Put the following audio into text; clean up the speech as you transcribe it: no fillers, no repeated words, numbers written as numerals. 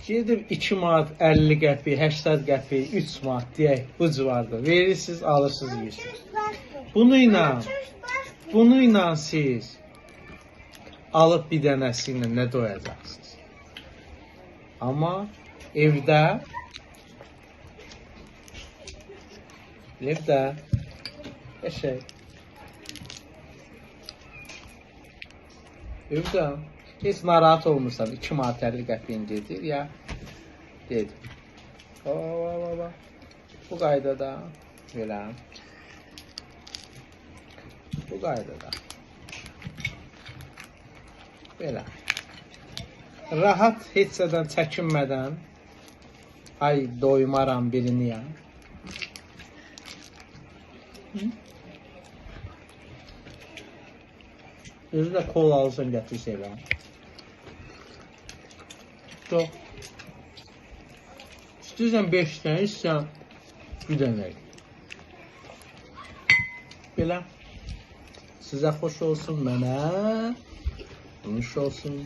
Gedib 2 manat 50 qəpik, 80 qəpik, 3 manat deyək bu civarda verirsiniz, alırsınız, yeyirsiniz. Bunu ilə siz alıb bir dənəsi ilə nə doyacaqsınız? Amma evdə qəşəng. Evdə heç narahat olmursan, 2 manat 50 qəpiyin gedir ya gedir. Baba, baba. Bu qaydada belə. Bu qaydada. Belə. Rahat, heç nədən çəkinmədən, ay doymaram birini ya. Hı? Özü də kola alırsan gətirsə evə. Çox. İstəyirsən 5 dənə, istəyirsən bir dənə. Belə. Sizə xoş olsun, mənə nuş olsun.